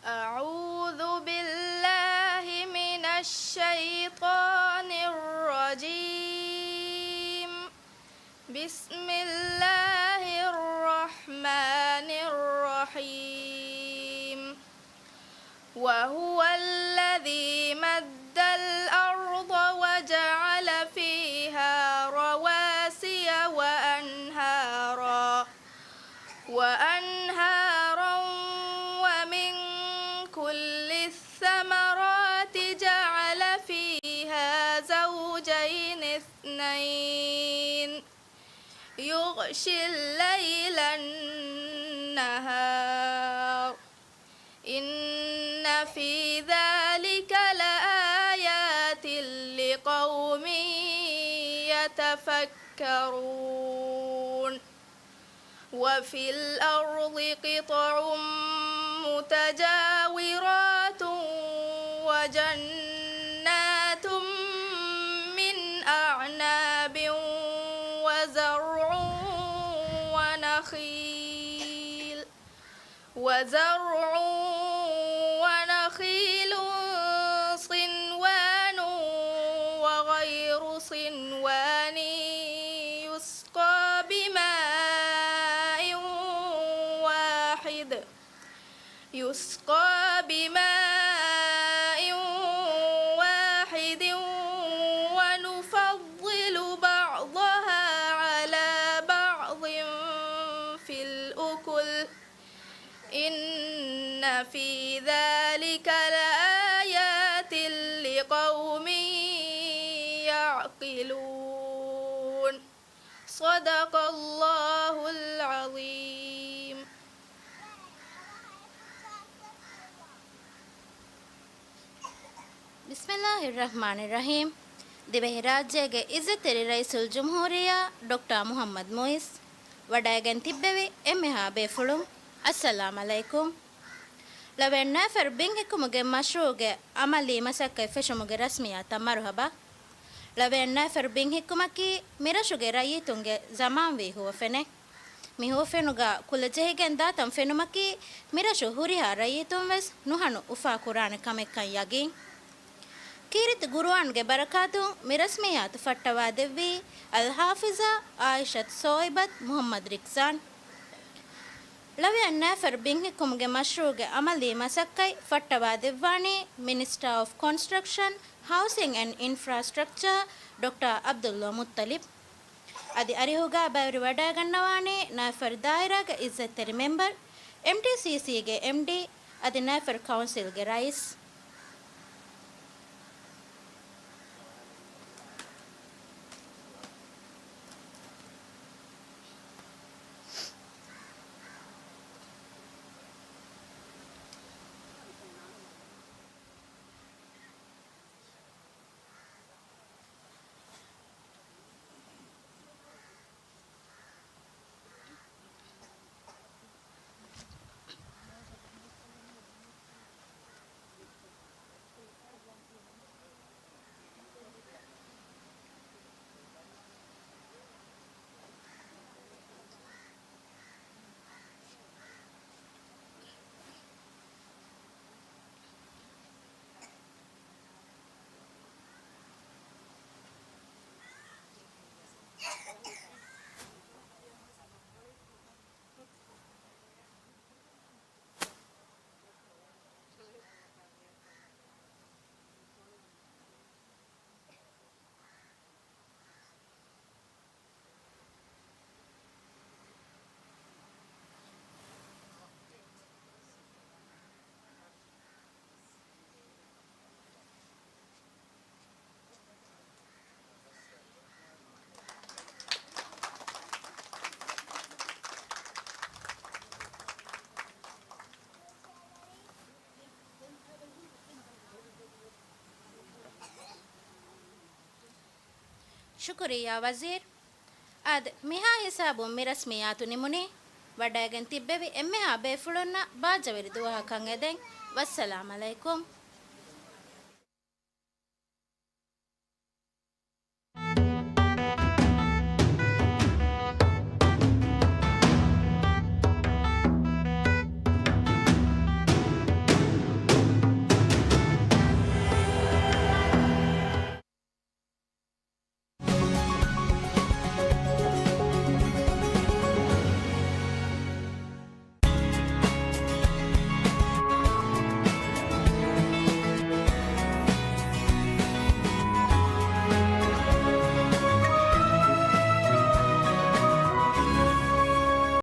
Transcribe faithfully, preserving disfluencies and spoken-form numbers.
أعوذ بالله من الشيطان الرجيم. بسم الله الرحمن الرحيم. وهو الذي مد الأرض وجعل فيها رواسي وأنهارا، وأنهارا ومن كل الثمرات جعل فيها زوجين اثنين يغشي الليل النهار إن في ذلك لآيات لقوم يتفكرون. وفي الأرض قطع متجاورات وجنات من أعناب وزرع ونخيل وزرع ونخيل صنوان وغير صنوان يسقى بماء واحد، يسقى بماء واحد ونفضل بعضها على بعض في الأكل إن في ذلك لآيات لقوم يعقلون. صدق الله العظيم. ބިސްމިއްލާހިއްރަޙްމާނިއްރަޙީމް. ދިވެހިރާއްޖޭގެ އިއްޒަތްތެރި ރައީސުލްޖުމްހޫރިއްޔާ ޑޮކްޓަރ މުޙައްމަދު މުޢިއްޒު، ވަޑައިގެން ތިއްބެވި އެންމެހާ ބޭފުޅުން، އައްސަލާމް ޢަލައިކުމް. ޅަވިޔަން ނާފަރު ބިން ހިއްކުމުގެ މަޝްރޫޢުގެ ޢަމަލީ މަސައްކަތް ފެށުމުގެ ރަސްމިއްޔާތަށް މަރުޙަބާ. ޅަވިޔަން ނާފަރު ބިން ހިއްކުމަކީ މިރަށުގެ ރައްޔިތުންގެ ޒަމާންވީ ހުވަފެނެއް. މި ހުވަފެނުގަ ކުލަ ޖެހިގެން ދާތަން ފެނުމަކީ، މިރަށު ހުރިހާ ރައްޔިތުން ވެސް ނުހަނު އުފާކުރާނެ ކަމެއްކަން ޔަގީން. ކީރިތި ޤުރުއާންގެ ބަރަކާތުން މި ރަސްމިއްޔާތު ފައްޓަވާދެއްވީ އަލްޙާފިޒާ ޢާއިޝަތު ސޯއިބަތު މުޙައްމަދު ރިކްޒާން. ޅަވިޔަން ނާފަރު ބިން ހިއްކުމުގެ މަޝްރޫޢުގެ ޢަމަލީ މަސައްކަތް ފައްޓަވާދެއްވާނީ މިނިސްޓަރ އޮފް ކޮންސްޓްރަކްޝަން، ހައުސިން އެންޑް އިންފްރާސްޓްރަކްޗަރ ޑޮކްޓަރ ޢަބްދުﷲ މުއްޠަލިބް. އަދި އަރިހުގަ ބައިވެރިވަޑައިގަންނަވާނީ ނާފަރު ދާއިރާގެ އިއްޒަތްތެރި މެމްބަރު، އެމްޑީސީސީގެ އެމްޑީ، އަދި ނާފަރު ކައުންސިލްގެ ރައީސް. ޝުކުރިއްޔާ ވަޒީރު. އާދެ، މިހާ ހިސާބުން މި ރަސްމިއްޔާތު ނިމުނީ. ވަޑައިގެން ތިއްބެވި އެންމެހާ ބޭފުޅުންނަށް ބާއްޖަވެރި ދުވަހަކަށް އެދެން. ވައްސަލާމް ޢަލައިކުމް.